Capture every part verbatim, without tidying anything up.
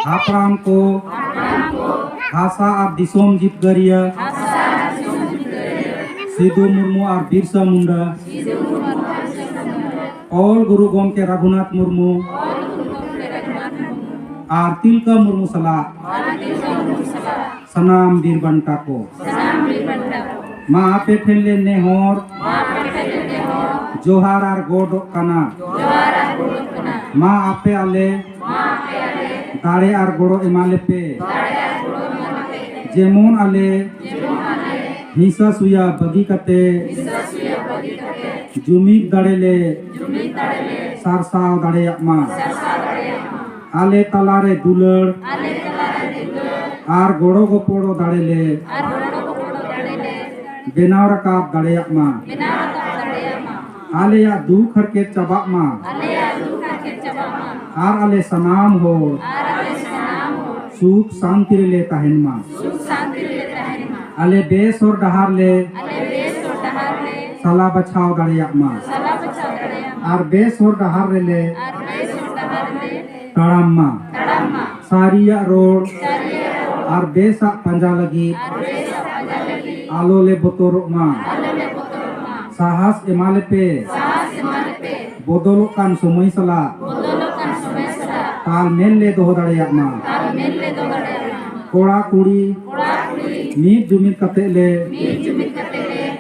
ᱦᱟᱯᱲᱟᱢ ᱠᱚ, ᱦᱟᱥᱟ ᱟᱨ ᱫᱤᱥᱚᱢ ᱡᱤᱛᱠᱟᱹᱨᱤᱭᱟᱹ ᱥᱤᱫᱩ ᱢᱩᱨᱢᱩ ᱟᱨ ᱵᱤᱨᱥᱟ ᱢᱩᱱᱰᱟ, ᱚᱞ ᱜᱩᱨᱩ ᱜᱚᱢᱠᱮ ᱨᱟᱹᱜᱷᱩᱱᱟᱛᱷ ᱢᱩᱨᱢᱩ ᱟᱨ ᱛᱤᱞᱠᱟᱹ ᱢᱩᱨᱢᱩ ᱥᱟᱞᱟᱜ ᱥᱟᱱᱟᱢ ᱵᱤᱨ ᱵᱟᱱᱴᱟ ᱠᱚ, ᱢᱟ ᱟᱯᱮ ᱴᱷᱮᱱ ᱞᱮ ᱱᱮᱦᱚᱨ, ᱡᱚᱦᱟᱨ ᱟᱨ ᱜᱚᱰᱚᱜ ᱠᱟᱱᱟ᱾ ᱢᱟ ᱟᱯᱮ ᱟᱞᱮ ᱫᱟᱲᱮ ᱟᱨ ᱜᱚᱲᱚ ᱮᱢᱟ ᱞᱮᱯᱮ, ᱡᱮᱢᱚᱱ ᱟᱞᱮ ᱦᱤᱸᱥᱟᱹ ᱥᱩᱭᱟ ᱵᱟᱹᱜᱤ ᱠᱟᱛᱮ ᱡᱩᱢᱤᱫ ᱫᱟᱲᱮ ᱞᱮ ᱥᱟᱨᱥᱟᱣ ᱫᱟᱲᱮᱭᱟᱜ ᱢᱟ᱾ ᱟᱞᱮ ᱛᱟᱞᱟᱨᱮ ᱫᱩᱞᱟᱹᱲ ᱟᱨ ᱜᱚᱲᱚ ᱜᱚᱯᱚᱲᱚ ᱫᱟᱲᱮ ᱞᱮ ᱵᱮᱱᱟᱣ ᱨᱟᱠᱟᱵ ᱫᱟᱲᱮᱭᱟᱜ ᱢᱟ᱾ ᱟᱞᱮᱭᱟᱜ ᱫᱩᱠ ᱦᱟᱨᱠᱮᱛ ᱪᱟᱵᱟᱜ ᱢᱟ᱾ ᱟᱨ ᱟᱞᱮ ᱥᱟᱱᱟᱢ ᱦᱚᱲ ᱥᱩᱠ ᱥᱟᱱᱛᱤ ᱨᱮᱞᱮ ᱛᱟᱦᱮᱱ ᱢᱟ᱾ ᱟᱞᱮ ᱵᱮᱥ ᱦᱚᱨ ᱰᱟᱦᱟᱨ ᱞᱮ ᱥᱟᱞᱟ ᱵᱟᱪᱷᱟᱣ ᱫᱟᱲᱮᱭᱟᱜ ᱢᱟ᱾ ᱟᱨ ᱵᱮᱥ ᱦᱚᱨ ᱰᱟᱦᱟᱨ ᱨᱮᱞᱮ ᱛᱟᱲᱟᱢ ᱢᱟ᱾ ᱥᱟᱹᱨᱤᱭᱟᱜ ᱨᱚᱲ ᱟᱨ ᱵᱮᱥᱟᱜ ᱯᱟᱸᱡᱟ ᱞᱟᱹᱜᱤᱫ ᱟᱞᱚ ᱞᱮ ᱵᱚᱛᱚᱨᱚᱜ ᱢᱟ᱾ ᱥᱟᱦᱟᱥ ᱮᱢᱟ ᱞᱮᱯᱮ᱾ ᱵᱚᱫᱚᱞᱚᱜ ᱠᱟᱱ ᱥᱚᱢᱚᱭ ᱥᱟᱞᱟᱜ ᱛᱟᱞ ᱢᱮᱞ ᱞᱮ ᱫᱚᱦᱚ ᱫᱟᱲᱮᱭᱟᱜ ᱢᱟ᱾ ᱠᱚᱲᱟ ᱠᱩᱲᱤ ᱢᱤᱫ ᱡᱩᱢᱤᱫ ᱠᱟᱛᱮ ᱞᱮ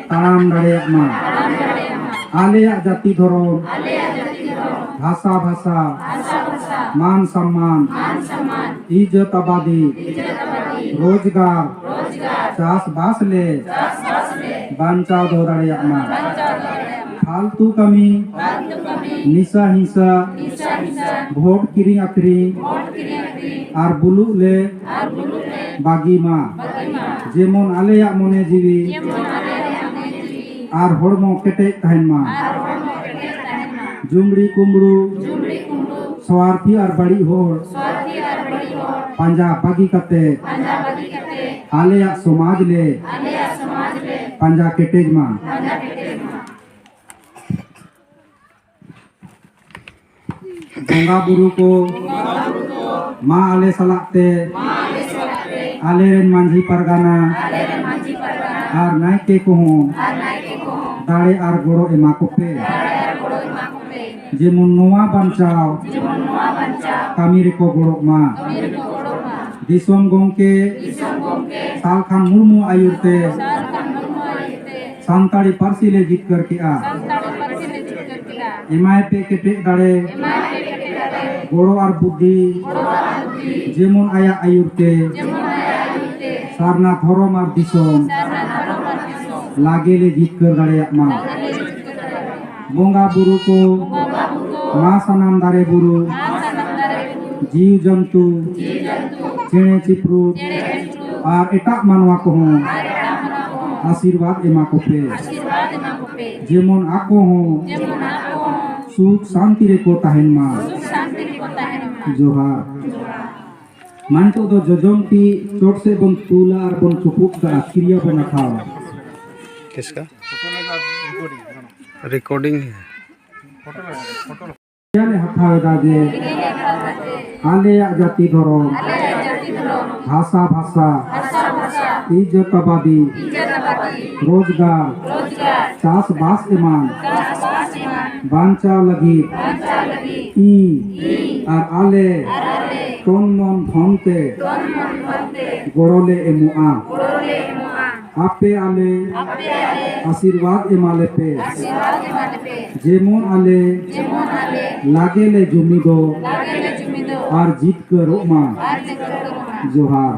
ᱛᱟᱲᱟᱢ ᱫᱟᱲᱮᱭᱟᱜ ᱢᱟ᱾ ᱟᱞᱮᱭᱟᱜ ᱡᱟᱹᱛᱤ ᱫᱷᱚᱨᱚᱢ, ᱵᱷᱟᱥᱟ ᱵᱷᱟᱥᱟ, ᱢᱟᱱ ᱥᱚᱢᱢᱟᱱ, ᱤᱡᱽᱡᱚᱛ ᱟᱵᱟᱫᱤ, ᱨᱳᱡᱽᱜᱟᱨ, ᱪᱟᱥᱵᱟᱥ ᱞᱮ ᱵᱟᱧᱪᱟᱣ ᱫᱚᱦᱚ ᱫᱟᱲᱮᱭᱟᱜ ᱢᱟ᱾ ᱯᱷᱟᱞᱛᱩ ᱠᱟᱹᱢᱤ, ᱱᱤᱥᱟ ᱦᱤᱝᱥᱟ, ᱵᱷᱳᱴ ᱠᱤᱨᱤᱧ ᱟᱹᱠᱷᱨᱤᱧ ᱟᱨ ᱵᱩᱞᱩᱜ ᱞᱮ ᱵᱟᱹᱜᱤ ᱢᱟ᱾ ᱡᱮᱢᱚᱱ ᱟᱞᱮᱭᱟᱜ ᱢᱚᱱᱮ ᱡᱤᱣᱤ ᱟᱨ ᱦᱚᱲᱢᱚ ᱠᱮᱴᱮᱡ ᱛᱟᱦᱮᱱ ᱢᱟ᱾ ᱡᱩᱢᱲᱤ ᱠᱩᱢᱵᱲᱩ, ᱥᱣᱟᱨᱛᱷᱤ ᱟᱨ ᱵᱟᱹᱲᱤᱡ ᱦᱚᱲ ᱯᱟᱸᱡᱟ ᱵᱟᱹᱜᱤ ᱠᱟᱛᱮ ᱟᱞᱮᱭᱟᱜ ᱥᱚᱢᱟᱡᱽ ᱞᱮ ᱯᱟᱸᱡᱟ ᱠᱮᱴᱮᱡ ᱢᱟ᱾ ᱵᱚᱸᱜᱟ ᱵᱩᱨᱩ ᱠᱚ ᱢᱟ ᱟᱞᱮ ᱥᱟᱞᱟᱜ ᱛᱮ, ᱟᱞᱮ ᱨᱮᱱ ᱢᱟᱹᱡᱷᱤ ᱯᱟᱨᱜᱟᱱᱟ ᱟᱨ ᱱᱟᱭᱠᱮ ᱠᱚᱦᱚᱸ ᱫᱟᱲᱮ ᱟᱨ ᱜᱚᱲᱚ ᱮᱢᱟ ᱠᱚᱯᱮ᱾ ᱡᱮᱢᱚᱱ ᱱᱚᱣᱟ ᱵᱟᱧᱪᱟᱣ ᱠᱟᱹᱢᱤ ᱨᱮᱠᱚ ᱜᱚᱲᱚᱜ ᱢᱟ᱾ ᱫᱤᱥᱚᱢ ᱜᱚᱢᱠᱮ ᱥᱟᱞᱠᱷᱟᱱ ᱢᱩᱨᱢᱩ ᱟᱹᱭᱩᱨ ᱛᱮ ᱥᱟᱱᱛᱟᱲᱤ ᱯᱟᱹᱨᱥᱤ ᱞᱮ ᱡᱤᱛᱠᱟᱹᱨ ᱠᱮᱜᱼᱟ᱾ ᱮᱢᱟᱭ ᱯᱮ ᱠᱮᱴᱮᱡ ᱫᱟᱲᱮ, ᱜᱚᱲᱚ ᱟᱨ ᱵᱩᱫᱽᱫᱷᱤ, ᱡᱮᱢᱚᱱ ᱟᱭᱟᱜ ᱟᱹᱭᱩᱨ ᱛᱮ ᱥᱟᱨᱱᱟ ᱫᱷᱚᱨᱚᱢ ᱟᱨ ᱫᱤᱥᱚᱢ ᱞᱟᱜᱮ ᱞᱮ ᱡᱤᱛᱠᱟᱹᱨ ᱫᱟᱲᱮᱭᱟᱜ ᱢᱟ᱾ ᱵᱚᱸᱜᱟ ᱵᱩᱨᱩ ᱠᱚ ᱢᱟ ᱥᱟᱱᱟᱢ ᱫᱟᱨᱮ ᱵᱩᱨᱩ, ᱡᱤᱣ ᱡᱚᱱᱛᱩ, ᱪᱮᱬᱮ ᱪᱤᱯᱨᱩᱫ ᱟᱨ ᱮᱴᱟᱜ ᱢᱟᱱᱣᱟ ᱠᱚᱦᱚᱸ ᱟᱥᱤᱨᱵᱟᱫᱽ ᱮᱢᱟ ᱠᱚᱯᱮ᱾ ᱡᱮᱢᱚᱱ ᱟᱠᱚ ᱦᱚᱸ ᱥᱩᱠ ᱥᱟᱱᱛᱤ ᱨᱮᱠᱚ ᱛᱟᱦᱮᱱ ᱢᱟ᱾ ᱡᱚᱦᱟᱨ᱾ ᱢᱟ ᱱᱤᱛᱚᱜ ᱫᱚ ᱡᱚᱡᱚᱢ ᱛᱤ ᱪᱚᱴ ᱥᱮᱫ ᱵᱚᱱ ᱛᱩᱞᱟ ᱟᱨ ᱵᱚᱱ ᱪᱩᱯᱩᱫ ᱠᱟᱜᱼᱟ, ᱠᱤᱨᱤᱭᱟ ᱵᱚᱱ ᱟᱴᱷᱟᱣᱟ᱾ किसका? रिकॉर्डिंग है। ᱠᱤᱨᱤᱭᱟ ᱞᱮ ᱦᱟᱛᱟᱣ ᱮᱫᱟ ᱡᱮ ᱟᱞᱮᱭᱟᱜ ᱡᱟᱹᱛᱤ ᱫᱷᱚᱨᱚᱢ, ᱵᱷᱟᱥᱟ ᱵᱷᱟᱥᱟ, ᱤᱡᱟᱹᱛᱟᱵᱟᱫᱤ, ᱨᱳᱡᱽᱜᱟᱨ, ᱪᱟᱥᱵᱟᱥ ᱮᱢᱟᱱ ᱵᱟᱧᱪᱟᱣ ᱞᱟᱹᱜᱤᱫ ᱤᱧ ᱟᱨ ᱟᱞᱮ ᱛᱚᱱ ᱢᱚᱱ ᱫᱷᱚᱱ ᱛᱮ ᱜᱚᱲᱚ ᱞᱮ ᱮᱢᱚᱜᱼᱟ᱾ ᱟᱯᱮ ᱟᱞᱮ ᱟᱥᱤᱨᱵᱟᱫᱽ ᱮᱢᱟ ᱞᱮᱯᱮ, ᱡᱮᱢᱚᱱ ᱟᱞᱮ ᱞᱟᱜᱮ ᱞᱮ ᱡᱩᱢᱤᱫᱚᱜ ᱟᱨ ᱡᱤᱛᱠᱟᱹᱨᱚᱜ ᱢᱟ᱾ ᱡᱚᱦᱟᱨ᱾